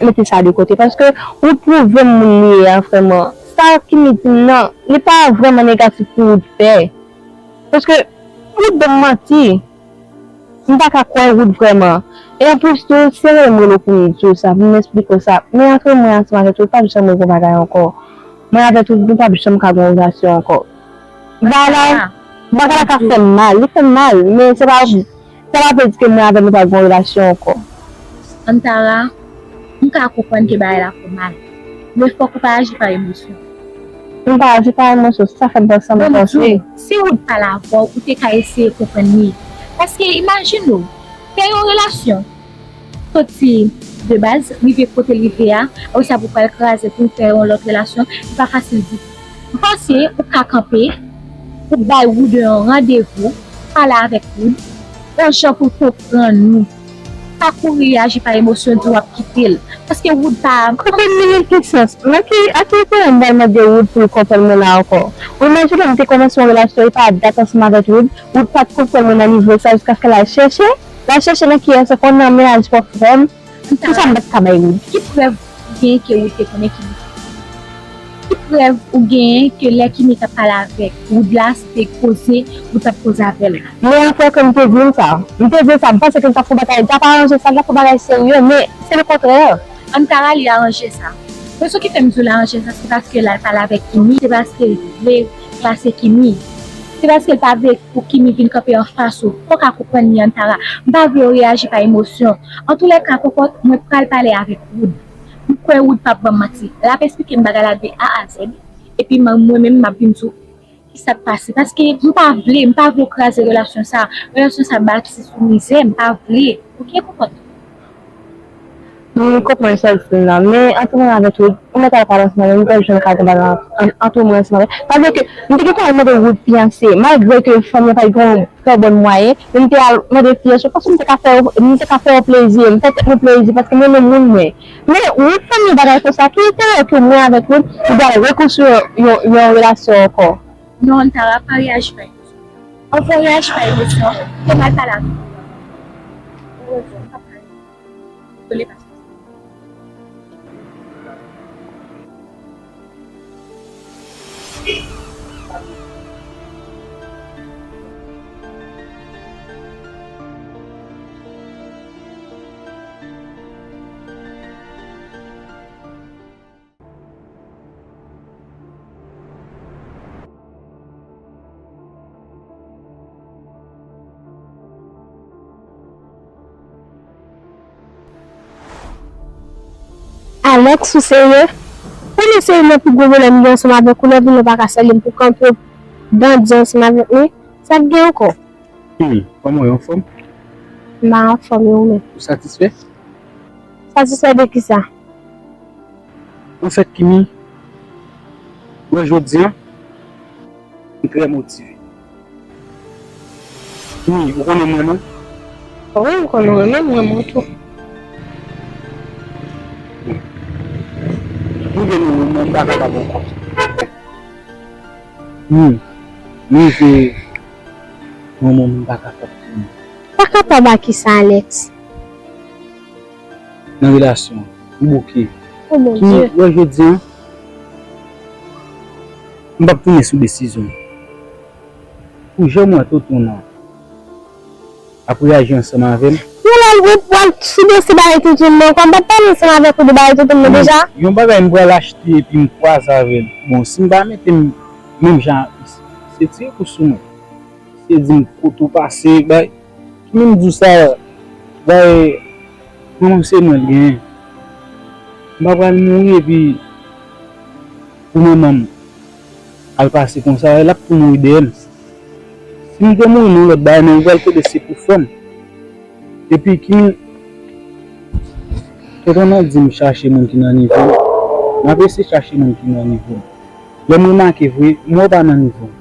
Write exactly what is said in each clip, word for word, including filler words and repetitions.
Mete sa de kote, paske ou twouve m moun li ye a vrèman. Sa Kimi di m nan, li pa vrèman negatif pou Wood fè. Paske Wood ban m manti. M pa ka kwè Wood vrèman. E anplis tou, se rele m rele w pou m di w sa, pou m eksplike w sa. Men antre mwen ansanm avèk Wood, pa janm rive yon bagay ankò. Mwen avèk Wood, nou pa janm ka gen yon relasyon ankò. Bagay la, bagay la ka fè m mal, li fè m mal, men se pa, sa pa vle di ke mwen avè l nou pa gen yon relasyon ankò. Antara, m ka konprann ke bagay la fè w mal, men fòk ou pa aji pa emosyon. M pa aji pa emosyon, se sa fè m panse sa m panse. Si Wood pale avè w, ou te ka eseye konprann li. Paske imajine w, fè yon relasyon, soti de baz, rive kote l rive a, apre sa pou pral kraze, pou fè yon lòt relasyon, li pa fasil ditou. M panse ou ka kanpe, ou bay Wood yon randevou, pale avèk Wood, yon jan pou l konprann ou. Pa kouri aji pa emosyon, di w ap kite l. Paske Wood pa. Konprann li nan ki sans? Nan ki, a ki nivo m pral mande Wood pou l konprann mwen la ankò? Ou imajine m te kòmanse yon relasyon epi a dat ansanm avèk Wood, Wood pa t konprann mwen nan nivo sa jiskaske l al chèche. L al chèche nan kiyès ankò? Nan mennaj pwòp frè m. Pou sa m pa t ka bay Wood. Ki prèv ou genyen ke Wood te konnen Kimi? Ki prèv ou genyen ke lè Kimi t ap pale avèk Wood la, se te koze Wood t ap koze avè l? Men apre ke m te di l sa, m te di l sa, m panse ke l t ap fè bagay, l t ap aranje sa, l t ap fè bagay serye, men se lekontrè. Antara li aranje sa. Rezon ki fè m di w l aranje sa, se paske l al pale avèk Kimi, se paske l vle klase Kimi. Se paske l pa vle pou Kimi vin kanpe anfas ou. Fòk a konprann li Antara. M pa vle w reyaji pa emosyon. Antoulèka, Kòkòt, mwen pral pale avèk Wood. M kwè Wood p ap ban m manti. L ap eksplike m bagay la de A a Z. Epi mwen menm, m ap vin di w kisa k pase. Paske m pa vle, m pa vle w kraze relasyon sa. Relasyon sa bati sou mizè, m pa vle. Oke, Kòkòt? M konprann sa w di la, men antre mwen avèk Wood, ou mèt al pale ansanm avè l, m pa jwenn ka gen bagay ant, ant mwen ansanm avè l. Sa vle ke m te gentan al mande Wood fiyanse, malgre ke fanmi an pa t gen yon trè bòn mwayen, men m te al mande fiyanse paske m te ka fè, m te ka fè yon plezi, m fè tèt mwen plezi paske m renmen moun mwen. Men Wood fè m yon bagay konsa, ki enterè ke mwen avèk Wood, nou pral rekonstwi yon, yon, yon relasyon ankò? Non, Antara, pa reyaji pa emosyon. Anvan w reyaji pa emosyon, fè m al pale avèk Wood. Erezman, m p ap pale. Dezole, pa. Alex, ou serye? Konnen se youn nan pi gwo pwoblèm m gen ansanm avèk ou, lè vini w pa ka salye m pou kanpe w bandi ansanm avèk mwen. Sa k gen ankò? Hmm, kòman w ye, anfòm? M pa anfòm, e ou menm? Ou satisfè? Satisfè de kisa? Anfèt, Kimi, wè jodi a, m trè motive. Kimi, ou konnen m renmen w? Wi, m konnen w renmen m, m renmen w tou. Bon. Rive nan moman m pa kapab ankò. Wi, m rive nan moman m pa kapab ankò. Pa kapab a kisa, Alex? Nan relasyon an, m bouke. Oh, mon Dieu. Kimi, wè jodi a, m p ap tounen sou desizyon m. Pou jan m wè Toton nan ap reyaji ansanm avè m. Yon lè ou pral sou dosye bagay Toton nan ankò, m p ap pale ansanm avèk ou de bagay Toton nan deja. Yon bagay m pral achte epi m kwaze avè l. Bon, si m pa mete m menm jan, se tire kou sou mwen. Se di m kote w pase, bay. Ki menm di w sa, bay, manman m se mwen l genyen. M pa pral mouri epi pou manman m al pase konsa, l ap tou mouri dèyè m. Si m te mouri nan lòt bagay, men ou pral tande se pou fanm. Epi ki, Toton nan di m chache moun ki nan nivo m. M ap eseye chache moun ki nan nivo m. Lè m remake vre, m wè w pa nan nivo m.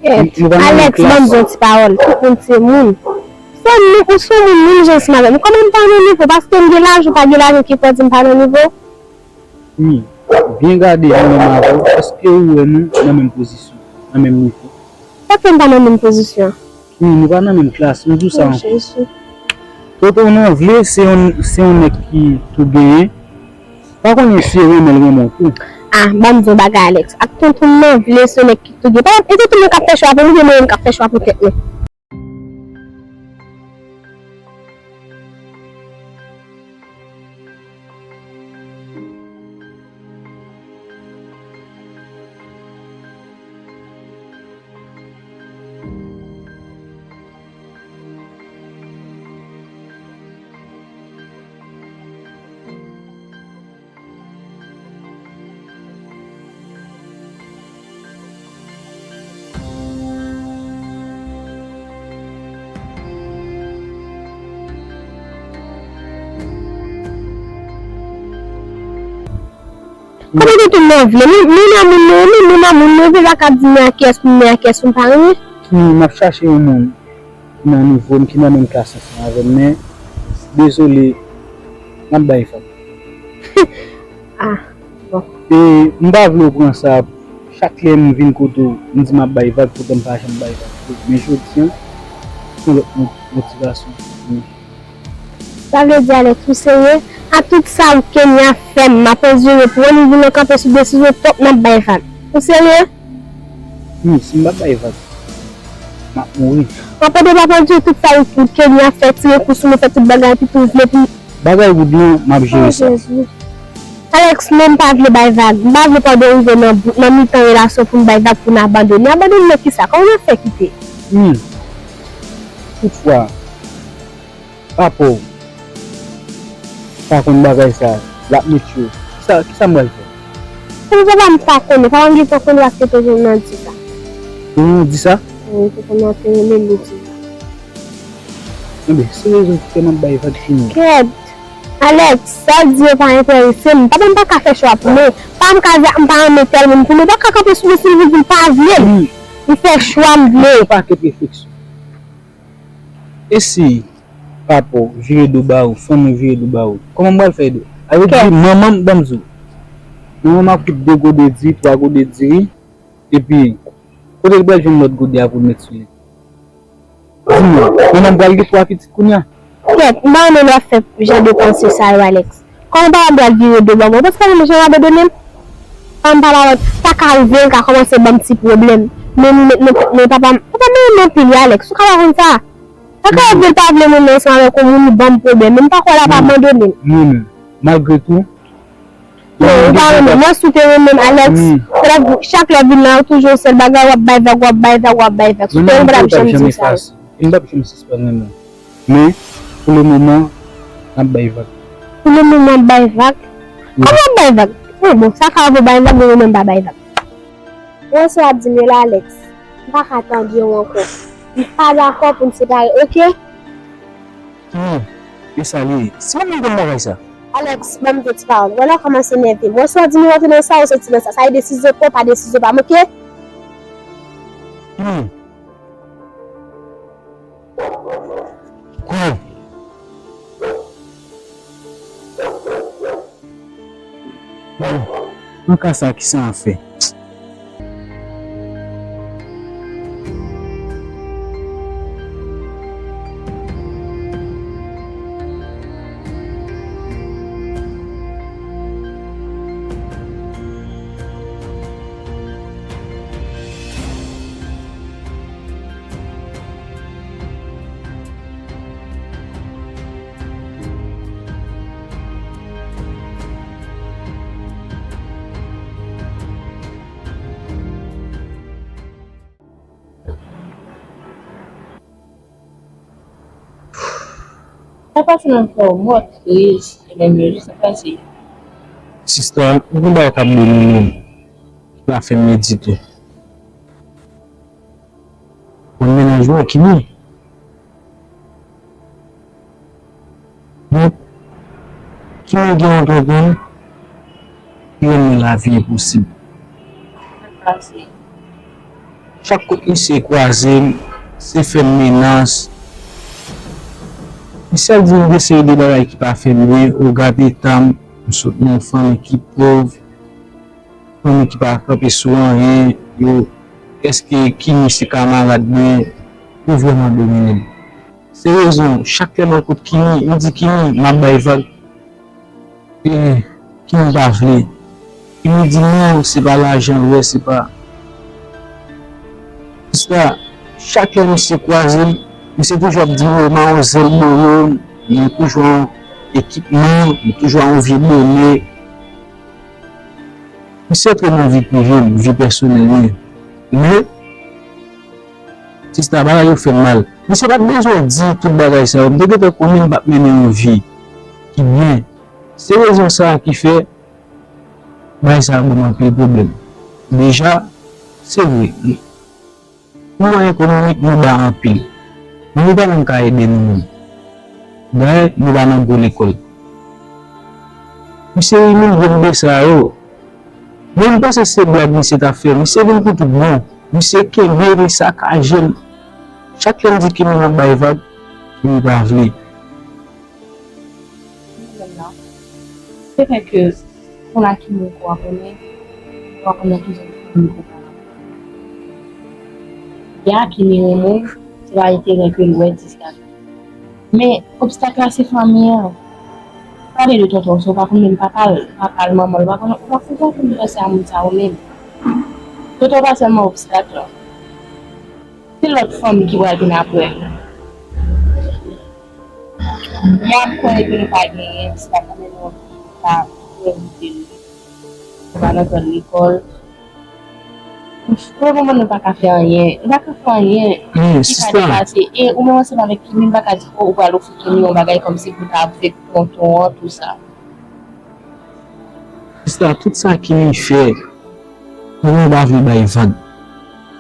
Kèt, Alex, ban m di yon ti pawòl. Tout moun se moun. Se nou, ou se yon moun, menm jan ansanm avè m. Kòman m pa nan nivo? Paske m gen lajan, ou pa gen lajan ki fè w di m pa nan nivo? Wi, byen gade nou menm avè w, èske ou wè nou nan menm pozisyon, nan menm nivo? Sa fè m pa nan menm pozisyon? Wi, nou pa nan menm klas, m di w sa ankò. Toto nan vle, se yon, se yon nèg ki tou genyen, Pa konnen si e renmen l renmen w tou. Ah, ban m di w bagay, Alex. Ak tonton m nan vle se nèg ki tou gen. Pa, e tonton m nan k ap fè chwa pou nou, se nou menm k ap fè chwa pou tèt nou. Kòman tonton m nan vle? Men, men nan moun nou, men, men nan moun nou, vle pa ka di men a kiyès, men a kiyès, m pa renmen. Ki m ap chache yon moun ki nan nivo m, ki nan menm klas ansanm avè m, men dezole, m ap bay vag. Ah, bon. E m pa vle w pran sa, chak lè m vin kote w, m di m ap bay vag, poutan m pa janm bay vag tou. Men jodi a, se yon lòt mo-, motivasyon pou mwen. Sa vle di, Alex, ou serye? A tout sa ou Kenya fè m, m ap andire pou ou, li vin kanpe sou desizyon twòp, m ap bay vag. Ou serye? Wi, si m pa bay vag, m ap mouri. Papa de papa Dye, tout sa ou, ou Kenya fè, tire kou sou nou, fè tout bagay, epi tou vle pou... Bagay wood lan, m ap jere sa. Oh, Jezi. Alex, non, m pa vle bay vag. M pa vle pandan w rive nan bout, nan mitan relasyon pou n bay vag, pou n abandone. Abandone nan kisa? Kòman n ap fè kite? Wi. Toutfwa, papa w pa konn bagay sa, l ap met yo. Kisa, kisa m pral fè? Ebyen, papa m pa konnen, papa m gentan konnen paske tonton m nan di sa. Tonton m nan di sa? Wi, tonton m nan te rele m, li di sa. Ebyen, se rezon ki fè m ap bay vag fini. Kèt! Alex, sa w di yo pa enterese m. Papa m pa ka fè chwa pou mwen. Papa m ka di m pa renmen tèl moun pou mwen. Li pa ka kanpe sou mwen si l vin di l pa vle m. Wi. M fè chwa m vle. Yon pakèt refleksyon. E si papa w vire do ba ou, fanmi w vire do ba ou, kòman m pral fè do? Sa vle di, manman m, ban m di w, manman m ap fout de gode diri, twa gode diri, epi kote l pral jwenn lòt gode a pou l met sou li? Di m non, manman m pral gen twa pitit kounye a. Kèt, m pa renmen lè w ap fè jan de panse sa yo, Alex. Kòman papa m pral vire do bò mwen? Ou panse papa m jan abandone m? Papa m pa, pa, pa ka rive, l ka kòmanse ban m ti pwoblèm. Men li met nan tèt mwen, papa m, papa m renmen m anpil wi, Alex. Ou ka pa konn sa. Sa ka rive, l pa vle mwen ansanm avèk yon moun, li ban m pwoblèm. Men m pa kwè l ap abandone m. Mwen menm, malgre tou, non, ou pa renmen m. Mwen si w te renmen m, Alex, fòk chak lè w vin la, ou toujou yon sèl bagay, w ap bay vag, w ap bay vag, w ap bay vag. Si w te renmen m, w t ap janm di m sa. M p ap janm sispann renmen w. Men, pou le moman, n ap bay vag. Pou le moman, n ap bay vag? Wi. Kòman n ap bay vag? Men bon, sa ka rive w bay vag, men mwen menm m pa bay vag. Ou wè sa w ap di m yo la, Alex? M pa ka tande w ankò. M pa dakò pou n separe, oke? Wi, e sa li ye. Se mwen menm ki konn bagay sa. Alex, ban m de ti pawòl. Wè lè w kòmanse nève m. Wè sa w di m yo, w antre nan sa, ou soti nan sa. Sa e desizyon pa w, pa desizyon pa m, oke? Wi. Kò. Bon, nan ka sa, kisa n ap fè? Sa pase nan kè w, mò tris, menm yo jis pase. Sista, m gon bagay k ap domine m, ki pa fè m byen ditou. Mwen mennaj mwen, Kimi. Donk, Kimi gen yon tonton ki renmen lavi enposib. Chak kote misye kwaze m, se fè m menas. Misye ap di m de seri de bagay ki pa fè m byen, ou gade eta m, m sot nan yon fanmi ki pòv. Fanmi ki pa kanpe sou anyen, yo, èske Kimi se kamarad mwen? Yo vrèman domine m. Se rezon, chak lè m al kot Kimi, m di, Kimi, m ap bay vag. E, Kimi pa vle. Kimi di non, se pa lajan l wè, se pa. Sista, chak lè misye kwaze m, misye toujou ap di mwen, "Manman, w zèl mwen, mwen toujou an ekipman, mwen toujou an vye bonè." Misye antre nan vi prive m, vi pèsonèl mwen. Men, sista, bagay yo fè m mal. Misye pa t bezwen di tout bagay sa yo. M te gentan konnen m p ap mennen yon vi ki byen. Se rezon sa a ki fè bagay sa yo ban m anpil pwoblèm. Deja, se vre, moman ekonomik nou ba anpil. Men nou pa menm ka ede nou menm. Dayè, nou pa nan gwo lekòl. Misye rimine vennde sa yo. Mwen, m panse se blag misye t ap fè. Misye vin pou tout bon. Misye kenbe m, li sakaje m. Chak lè m di Kimi m ap bay vag, Kimi pa vle. Menm nan. Se vre ke pou la Kimi ou pa konnen, ou pa konnen ki jan de fanmi ou pa. Ya Kimi renmen w, se pa enterè ke l wè diska. Men, obstak la se fanmi an. Pale de tonton, se ou pa konn menm papa l, papa l, manman l, ou pa konn, ou pa konn, ou pa konn panse a moun sa ou menm. Tonton pa sèlman obstak la. Se lòt fanmi ki pral vin apre. Y ap kwè ke nou pa genyen, obstak la, men nou pa kwè nou te. Nou pa nan zòn lekòl. Pou le moman, nou pa ka fè anyen. Nou pa ka fè anyen ki ka depase. E ou menm ansanm avèk Kimi, m pa ka di, o, ou pral ofri Kimi yon bagay kòmsi pou ta avèk tonton an, tou sa. Sista, tout sa Kimi fè, mwen pa vle bay vag.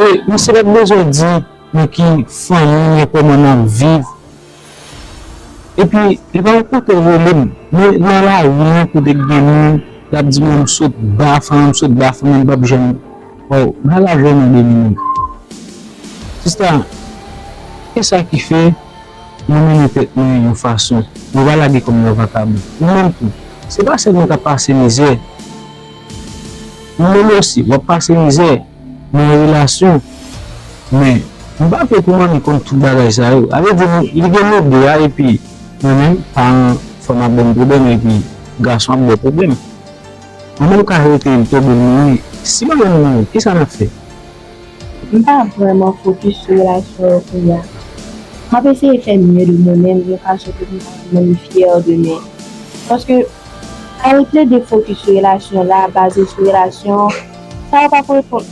E misye pa t bezwen di nan ki fanmi, nan kòman n ap viv. Epi, li pa yon kote rele m. Men nan lari an, kote k gen moun, l ap di mwen m sot ba fanmi, m sot ba fanmi, m p ap janm. Waw, ba la vrèman domine m. Sista, se sa ki fè mwen mennen tèt mwen yon fason. Mwen pa lage kò m nan vakabon. Ou menm tou. Se pa sèl mwen k ap pase mizè. Ou menm osi, w ap pase mizè nan yon relasyon. Men, m pa vle pou manmi konn tout bagay sa yo. Sa vle di, li gen nou de a, epi mwen menm, paran fanm ap ban m pwoblèm, epi gason ap ban pwoblèm. Mwen menm ka rete m tonbe m mouri. Si manman m mouri, kisa n ap fè? M pa vrèman fokis sou relasyon yo kounye a. M ap eseye fè mye de mwen menm, yon fason pou m ta rann manmi fyè demen. Paske, al plede fokis sou relasyon la, baze sou relasyon, sa yo pa korespon-,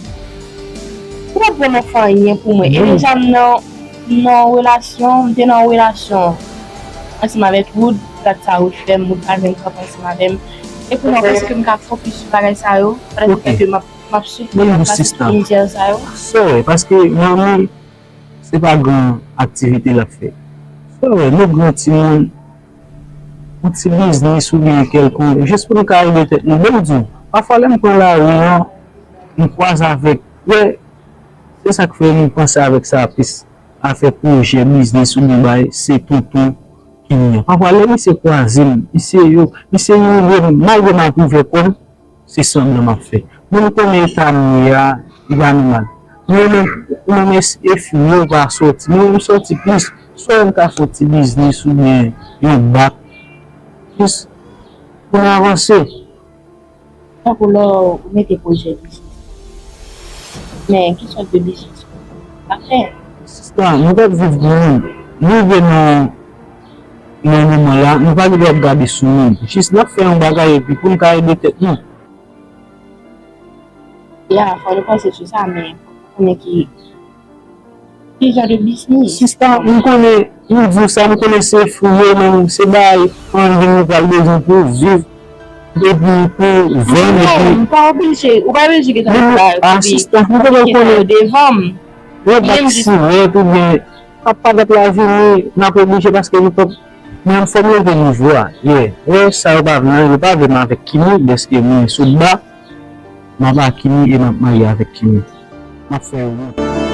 sa pa vrèman fè anyen pou mwen. E deja m nan, m nan yon relasyon, m te nan yon relasyon ansanm avèk Wood, gad sa Wood fè m, Wood pa janm kanpe ansanm avè m. E pou mwen, èske m ka fokis sou bagay sa yo, pandan ke m ap, m ap soufri, m ap pase tout mizè sa yo? Sa w wè, paske manmi, se pa gran aktivite l ap fè. Sa w wè, nou gran timoun, yon ti biznis oubyen kèlkonk, jis pou nou ka ede tèt nou. Bon, m di w, pafwa lè m pran lari an, m kwaze avèk, wè, se sa k fè m panse avèk sa plis, afè pwojè biznis oubyen bagay, se tonton Kimi an. Pafwa lè misye kwaze m, misye yo, misye inyore m, malgre m ap ouvè kò m, se sanblan m ap fè. Mwen, m konnen eta m ye a, li pa nòmal. Mwen menm, ou menm e, e fini, ou pa sòti. Mwen, m sòti plis. Swa m ka fè yon ti biznis oubyen yon bak. Jis pou n avanse. Tankou lè w mete pwojè biznis. Men, ki sòt de biznis ou ap fè? Sista, nou p ap viv pou nou. Nou rive nan, nan moman la, nou pa gen dwa ap gade sou moun. Jis n ap fè yon bagay epi pou n ka ede tèt nou. Ya, fò nou panse sou sa, men fò nou konnen ki, ki jan de biznis. Sista, m konnen, m di w sa, m konnen se fou yo, men se bay anyen nou pral bezwen pou viv, epi pou vann, epi. Non, m pa oblije, ou pa oblije gen tan pou bay, a, sista, m konnen, konnen devan m. Yo bat silèt oubyen pa, pa dat la vini, n ap oblije paske nou p ap, men fò m leve nivo a. Yeah. Wè, sa yo pa vle, yo pa vle m avèk Kimi, dèske mwen sot ba, m ap ak Kimi e m ap marye avèk Kimi. M ap fè yo wont.